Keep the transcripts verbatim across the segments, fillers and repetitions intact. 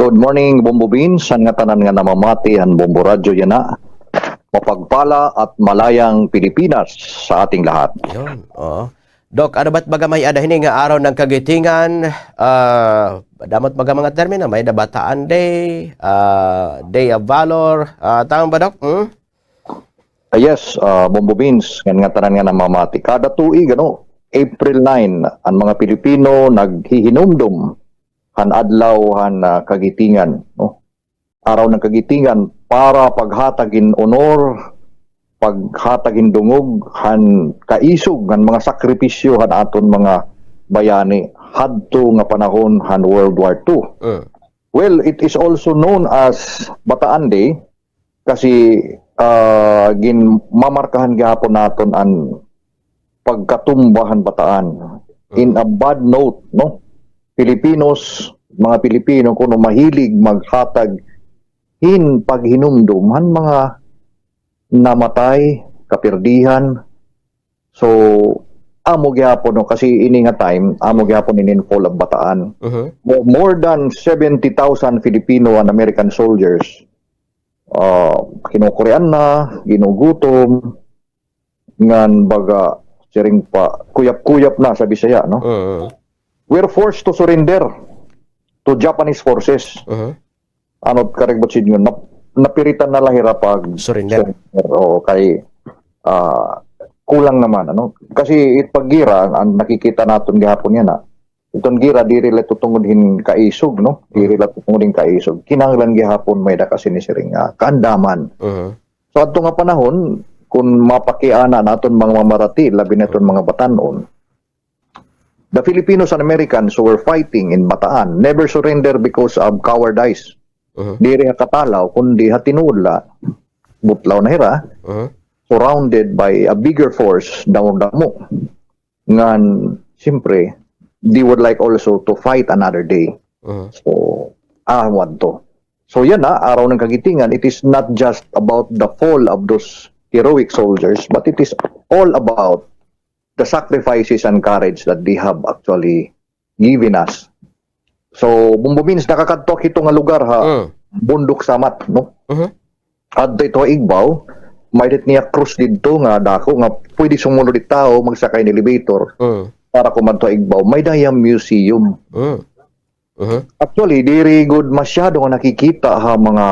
Good morning, Bombo Beans, han ngatanan nga namamati han Bombo Radyo yana. Mapagpala at malayang Pilipinas sa ating lahat. Yun, oo. Doc, ano ba't baga may-ada hini nga Araw ng Kagitingan? Ah, damo it baga mga termino, may-ada Bataan Day, ah, Day of Valor. Ah, tama ba, Doc? Hmm? Ah, yes, ah, Bombo Beans, ngan ngatanan nga namamati. Kada tuig, ano, April nine, an mga Pilipino naghihinumdom han adlaw han, ah, kagitingan, no? Araw ng Kagitingan para paghatag hin onor, paghatag hin dungog han kaisog han mga sakripisyo han aton mga bayani hadto nga panahon han World War Two. Mm. Well, it is also known as Bataan Day kasi, ah, ginmamarkahan gihapon naton an pagkatumba han Bataan. In a bad note, no? Filipinos, mga Pilipino, kuno mahilig maghatag hin paghinumdom han mga namatay, kapirdihan. So, amo gihapon, no, kasi ini nga time, amo gihapon ini fall of Bataan. Mhm. Mo-, more than seventy thousand Filipino and American soldiers, ah, kinukurian na, ginugutom, ngan baga, siring pa, kuyap-kuyap na sa Bisaya, no? Mhm. Were forced to surrender to Japanese forces. Mhm. Ano, karibot sidngon, nap-, napiritan na la hira pag surrender. Surrender. Oo, kay, ah, kulang naman, ano? Kasi it paggira, an nakikita naton gihapon yana, iton gira, diri la ito tungod hin kaisog, no? Diri la ito tungod hin kaisog. Kinahanglan gihapon may-ada ka sinisiring nga kaandaman. Mhm. So, adto nga panahon, kun mapakiana naton mga mamarati, labi na iton mga Batanon, the Filipinos and Americans who were fighting in Bataan never surrender because of cowardice. Mhm. Diri ha katalaw, kundi ha tinuod la, butlaw na hira, mhm, surrounded by a bigger force, damo-damo. Ngan, siyempre, they would like also to fight another day. Mhm. So, ah, wadto. So, yana, Araw ng Kagitingan, it is not just about the fall of those heroic soldiers, but it is all about the sacrifices and courage that they have actually given us. So, Bombo Beans, nakakadto ak hito nga lugar ha, mm, Bundok Samat, no? Mhm. Adto ito ha Igbaw, may-ada it niya krus didto nga dako nga pwede sumulod it tawo, magsakay hin elevator, mm, para kumadto ha Igbaw. May-ada hiya museum. Mm. Mhm. Actually, diri gud masyado nga nakikita ha mga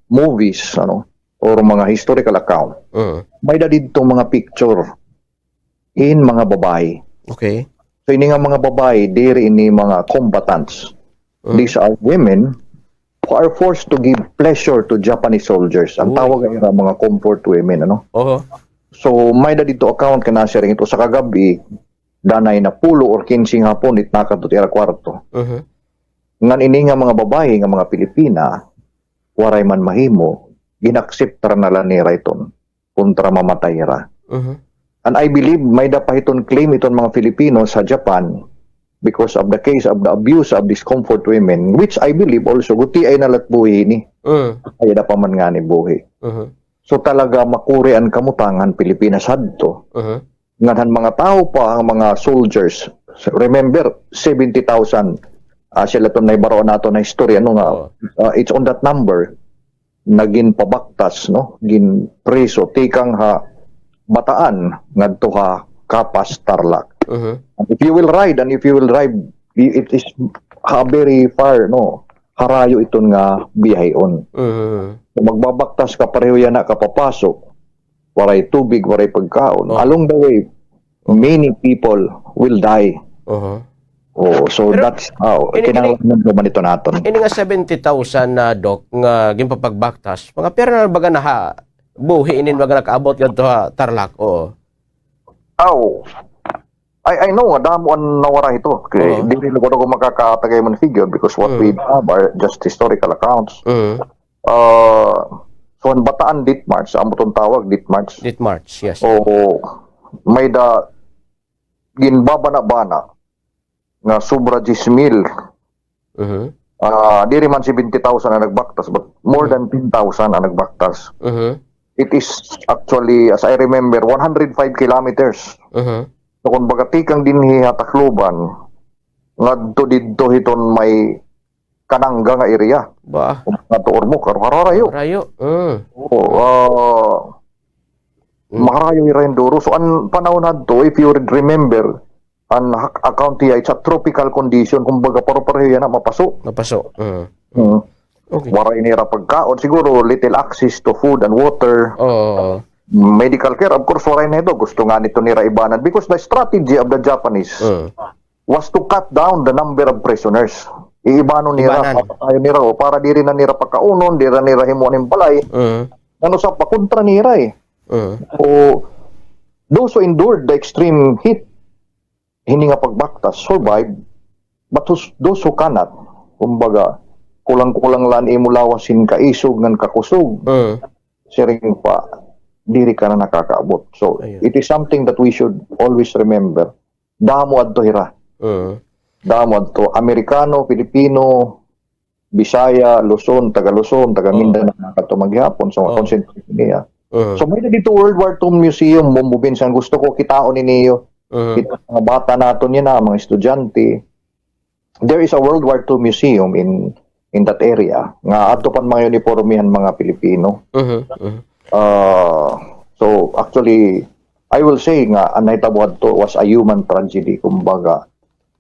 movies, ano, or mga historical account. Mhm. May-ada didto mga picture in mga babaye. Okay. So, ini nga mga babaye, diri ini mga combatants. Mm. These are women who are forced to give pleasure to Japanese soldiers. An tawag ira mga comfort women, ano? Oho. So, may-ada didto account nga nasiring ito, usa ka gab-i, danay na pulo or kinse nga Hapon it nakadto it ira kwarto. Mhm. Ngan ini nga mga babaye nga mga Pilipina, waray man mahimo, ginakseptar na la nira iton kontra mamatay hira. Mhm. And I believe, may-ada pa hiton claim iton mga Filipino sa Japan because of the case of the abuse of these comfort women, which I believe also, gutiay na la it buhi ini. Mm. Ay, ada pa man ngani buhi. Mhm. So, talaga makuri an kamutang han Pilipinas hadto. Mhm. Ngan han mga tawo pa, an mga soldiers. Remember, seventy thousand, ah, sila iton nahibaroan naton nga istorya, no, nga, oo, ah, it's on that number na ginpabaktas, no, ginpriso, tikang ha Bataan ngadto ha Capas, Tarlac. Mhm. And if you will ride, and if you will drive, i-, it is ha very far, no, harayo iton nga biyaheon. Mhm. So, magbabaktas ka, pareho yana ka papasok, waray tubig, waray pagkaon. Oh. Along the way, many people will die. Uh-huh. Oh, so pero that's how, ini, kinahanglan man ito naton. Ini nga seventy thousand na, Doc, nga ginpapagbaktas, mga pira na baga nahabuhi inin baga nakaabot ngadto ha Tarlac? Oo. Aw. I, I know nga damo an nawara hito. Kay, oo, diri la gud ako makakatagay man figure because what we have are just historical accounts. Mm. Ah, so, an Bataan Death March, amo iton tawag, Death March. Death March, yes. Oo, may-ada ginbabana-bana nga sobra diyes mil. Mhm. Ah, diri man seventy thousand an nagbaktas, but more than ten thousand an nagbaktas. Mhm. It is actually, as I remember, one hundred five kilometers. Mhm. So, kon baga tikang dinhi ha Tacloban, ngadto didto hiton may Kananga nga area. Ba. Ngadto Ormoc, haro-haro rayo. Rayo. Mm. Oo, ah, Mm. Maharayo hira hin duro. So, an panahon hadto, if you would remember, an ha-, ha county, it's a tropical condition. Kumbaga, paro-pareho yana, mapaso. Mapaso. Mm. Mm. Okay. Waray nira pagkaon. Siguro, little access to food and water. Oo. Medical care, of course, waray na ito. Gusto ngani ito nira ibanan. Because the strategy of the Japanese Mm. was to cut down the number of prisoners. Iibanon nira, Ibanan. Papatayon nira, o, para diri na nira pakaunon, diri na nira himuon hin balay. Mm. Ngan usa pa, kontra nira, eh. Mm. So, those who endured the extreme heat, hini nga pagbaktas, survived. But those, those who cannot, kumbaga, kulang-kulang la an imo lawas hin kaisog ngan kakusog. Mm. Siring pa, diri ka na nakakaabot. So, Ayun. it is something that we should always remember. Damo adto hira. Mm. Damo adto. Amerikano, Pilipino, Bisaya, Luzon, taga Luzon, taga Oo. Mindanao, nakadto man gihapon sa mga Oo. concentration niya. Mm. So, may-ada didto World War Two Museum, Bombo Beans, an gusto ko kitaon niyo. Mm. Kita mga bata naton yana, mga estudyante. There is a World War Two Museum in, in that area. Nga adto pa an mga uniporme han mga Pilipino. Mhm, mhm. Ah, so, actually, I will say nga an nahitabo adto was a human tragedy, kumbaga.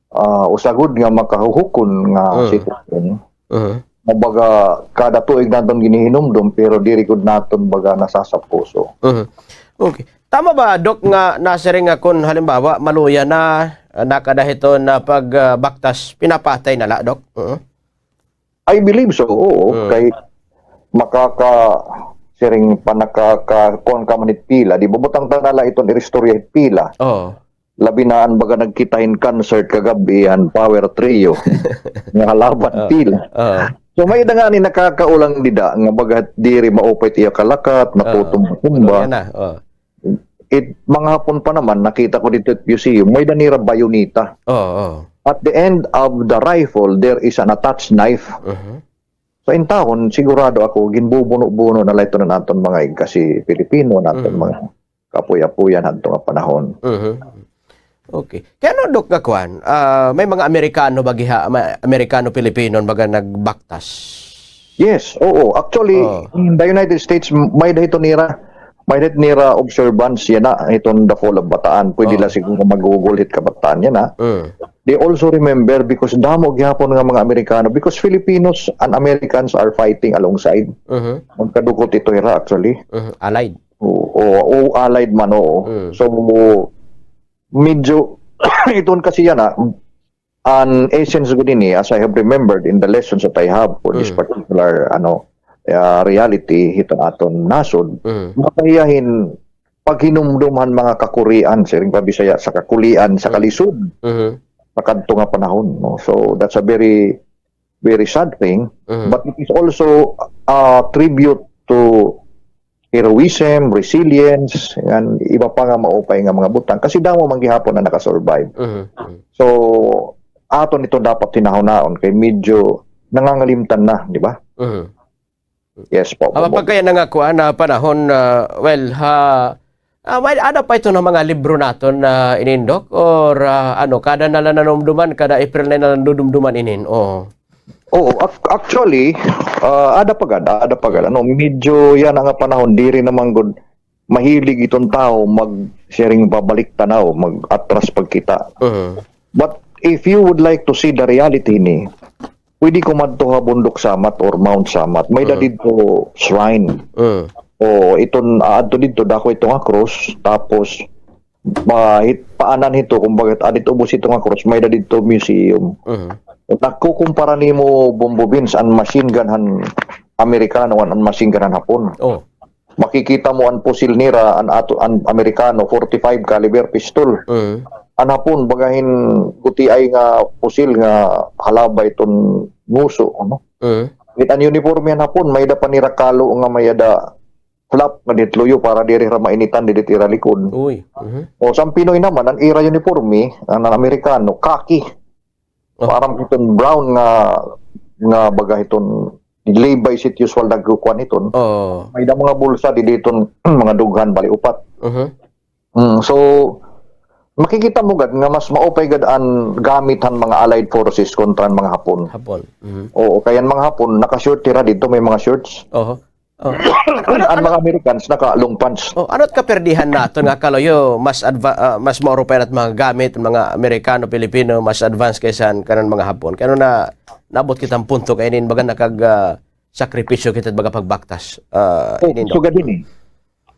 Ah, usa gud nga makahuhukon nga Mm. sitwasyon. Mhm. Kumbaga, kada tuig naton ginihinumdom, pero diri gud naton baga nasa sa puso. Mhm. Okay. Tama ba, Doc, nga nasiring nga kon halimbawa, maluya na, ah, nakada hiton, ah, pag, ah, baktas, pinapatay na la, Doc? Mhm. I believe so, oo. Mm. Kay makaka-, siring pa nakaka-, kuan ka man hit pila. Di ba, butang ta na la iton iristorya hit pila. Oo. Labi na an baga nagkita hin concert kagab-i han Power Trio. Nga halaban Oo. pila. Oo. So, may-ada ngani nakakaulang dida, nga baga diri maupay it iya kalakat, Oo. natutumba-tumba. Ano yan na? Oo. It, mga hapon pa naman, nakita ko didto it museum, may-ada nira bayoneta. Oo, oo. At the end of the rifle, there is an attached knife. Mhm. So, intawon, sigurado ako, ginbubuno-buno na la ito han aton mga igkasi Pilipino, han aton Mhm. mga kaapoy-apoyan hadto nga panahon. Mhm. Okay. Kay ano, Doc, nga kuan, ah, may mga Amerikano ba giha, ma-, Amerikano-Pilipino baga nagbaktas? Yes, oo. Actually, Oo. in the United States, m-, may-ada hito nira, may-ada hit nira observance yana, hiton The Fall of Bataan. Pwede Oo. la siguro mag-Google hit kabataan yana. Mm. They also remember because damo gihapon nga mga Amerikano, because Filipinos and Americans are fighting alongside. Mhm. Magkadukot ito hira, actually. Mhm. Allied. Oo, oo, oo, allied man, oo. Mm. So, medyo, iton kasi yana, an essence gud ini, as I have remembered in the lessons that I have for this Mm. particular, ano, ah, reality, hiton aton nasod, Mm. mapahiya hin paghinumdom han mga kakurian, siring pa Bisaya, sa kakulian, sa Mm. kalisod, Mhm. sa kadto nga panahon, no? So, that's a very, very sad thing, Mhm. but it is also a tribute to heroism, resilience, ngan iba pa nga maupay nga mga butang. Kasi damo man gihapon an naka-survive. Mhm, mhm. So, aton ito dapat hinahunaon kay medyo nangangalimtan na, di ba? Mhm. Yes po, Awa, Bombong. Pagkaya na nga kuan na panahon, ah, well, ha, ah, may, ada pa ito nga mga libro naton na inin, Doc? Or, ah, ano, kada na la nanumduman, kada April na la nanumduman inin? Oo. Oo, ac-, actually, ah, ada pa gad, ada pa gad. Ano, medyo yana nga panahon, diri naman gud mahilig iton tawo mag-, siring, babalik tanaw, mag-atras pagkita. Mhm. But if you would like to see the reality ini, pwede ko madto ha Bundok Samat or Mount Samat. May-ada Mm. didto shrine. Mm. O, iton, ah, adto didto, dako ito nga cross, tapos, ma-, hit-, paanan hito, kumbaga, adit ubos ito nga cross, may-ada didto museum. Mhm. Nagkukumpara nimo, Bombo Beans, an machine gun han Amerikano, an, an machine gun han Hapon. Oh. Makikita mo an pusil nira, an ato, an Amerikano, forty-five caliber pistol. Mm. An Hapon, baga hin gutiay nga pusil nga halaba iton nguso, ano? Mm. It an uniforme han Hapon, may-ada pa nira kalo nga may-ada flap nga didit luyo para diri hira mainitan didit ira likod. Uy. Mhm. O, sa Pinoy naman, an ira uniforme, an, an Amerikano, khaki. Oh. Parang iton brown nga, nga baga iton Levi's it usual nagkukuan iton. Oh. May-ada mga bulsa didi iton mga dughan, bali upat. Mhm. Mm, so, Makikita mo gad nga mas maupay gad an gamit han mga allied forces kontra an mga Hapon. Hapon. Mhm. Oo, kay an mga Hapon, naka-short hira didto, may mga shorts. Oho. Oh. Ano, ano, An ano, mga Americans, naka-long pants. Oh, ano it kaperdihan naton nga kaluyo, mas adva-, ah, mas maupay an mga gamit, mga Amerikano, Pilipino, mas advanced kaysa kanan mga Hapon? Kay ano na, naabot kita han punto kay inin baga nakag, ah, sakripisyo kita baga pagbaktas. Ah, Oh, inin, Doc. Sugad ini.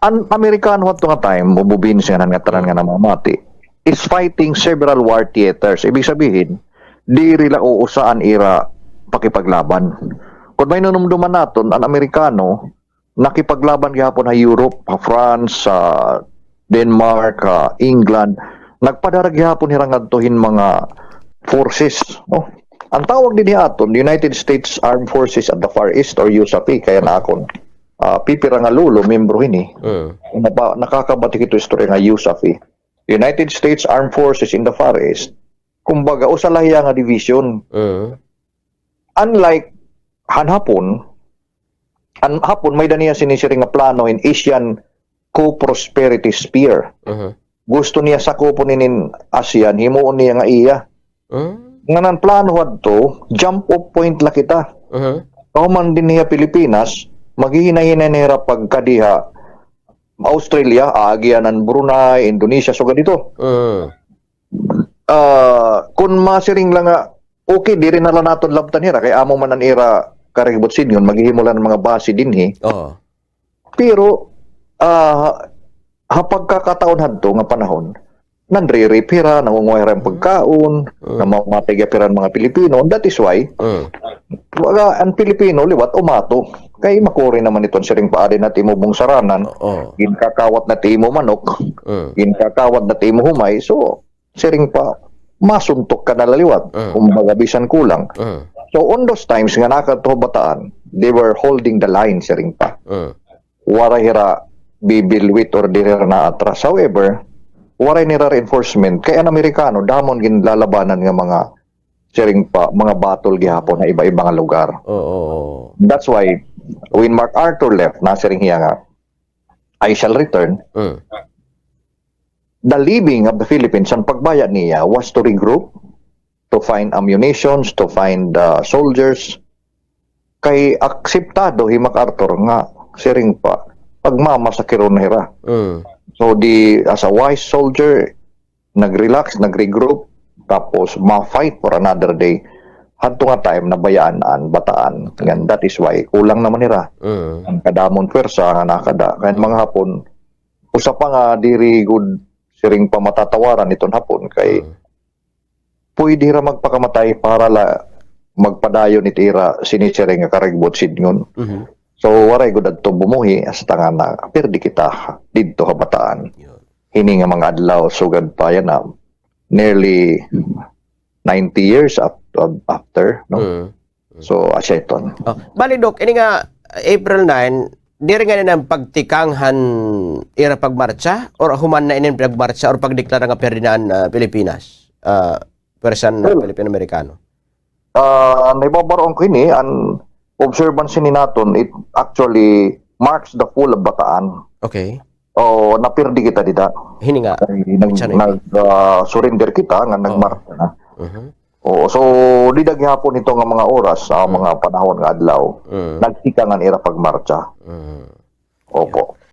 An Amerikano adto nga time, o bubins nga nan nga tanan nga namamati, is fighting several war theaters. Ibig sabihin, diri la uusa an ira pakipaglaban. Kon mahinumduman naton, an Amerikano, nakipaglaban gihapon ha Europe, ha France, ha Denmark, ha England. Nagpadara gihapon hira ngadto hin mga forces, no? An tawag dinhi aton, United States Armed Forces at the Far East or USAFE, kay an akon, ah, pipira nga lolo, miyembro hini. Mm. Napa-, nakakabati hito istorya nga USAFE. United States Armed Forces in the Far East. Kumbaga, usa la hiya nga division. Mm. Unlike han Hapon, an Hapon, may-ada niya sinisiring nga plano hin Asian Co-Prosperity Sphere. Mhm. Gusto niya sakupon inin ASEAN, himuon niya nga iya. Mm. Ngan an plano hadto, jump off point la kita. Mhm. Kahuman dinhi ha Pilipinas, maghihinay-hinay na hira pagkadi ha Australia, aagian an Brunei, Indonesia, sugad hito. Mm. Ah, kon masiring la nga, okay, diri na la naton labtan hira, kay amo man an ira karibot sidngon, maghihimo la hin mga base dinhi. Oo. Pero, ah, ha pagkakataon hadto nga panahon, nanri-rape hira, nangunguha hira hin pagkaon, Mm. namamamatay gihap hira an mga Pilipino. That is why, Mm. baga, an Pilipino liwat umato. Kay makuri naman ito an siring pa, adi na it imo bungsaranan, Oo. ginkakawat na it imo manok, Mm. ginkakawat na it imo humay. So, siring pa, masuntok ka na la liwat. Mm. Kumbaga, bisan kulang. Mm. So, on those times nga nakadto ha Bataan, they were holding the line, siring pa. Mm. Waray hira bibilwit or diri hira naatras. However, waray nira reinforcement. Kay an Amerikano, damo an ginlalabanan nga mga, siring pa, mga battle gihapon ha iba-iba nga lugar. Oo, oo. That's why, when MacArthur left, nasiring hiya nga, "I shall return." Mm. The leaving of the Philippines, an pagbaya niya was to regroup, to find ammunitions, to find, uh, soldiers. Kay akseptado hi MacArthur nga, siring pa, pagmamasakiron na hira. Mm. So, di, as a wise soldier, nag-relax, nag-regroup, tapos ma-fight for another day. Hadto nga time, nabayaan an Bataan. Ngan that is why, kulang naman hira. Mm. An kadamo hin pwersa nga nakada. Kay an mga Hapon, usa pa nga diri gud siring pa matatawaran iton Hapon kay Mm. pwede hira magpakamatay para la magpadayon it ira sinisiring nga karibot sidngon. Mhm. So, waray gud adto bumuhi, hasta nga napirdi kita didto ha Bataan. Yun. Hini nga mga adlaw, sugad pa yana, nearly ninety years af-, af-, after, no? Mm. So, asya iton. Oh, bali, Doc, ini nga April nine, diri ngani an pagtikang han ira pagmartsa, or human na ini an pagmartsa, or pagdeklara nga pirdi na an, ah, Pilipinas? Ah, pwersa han Well, Pilipino-Amerikano. Ah, nahibabaroan ko ini, an observance ini naton, it actually marks the fall of Bataan. Okay. O, napirdi kita dida. Hini nga. Kay nag-, Siya na ini. nag, ah, surrender kita, nga Oo. nagmartsa na. Mhm. Oo, so, dida gihapon ito nga mga oras, ah, Mm. mga panahon nga adlaw, Mm. nagtikang an ira pagmartsa. Mm. Opo.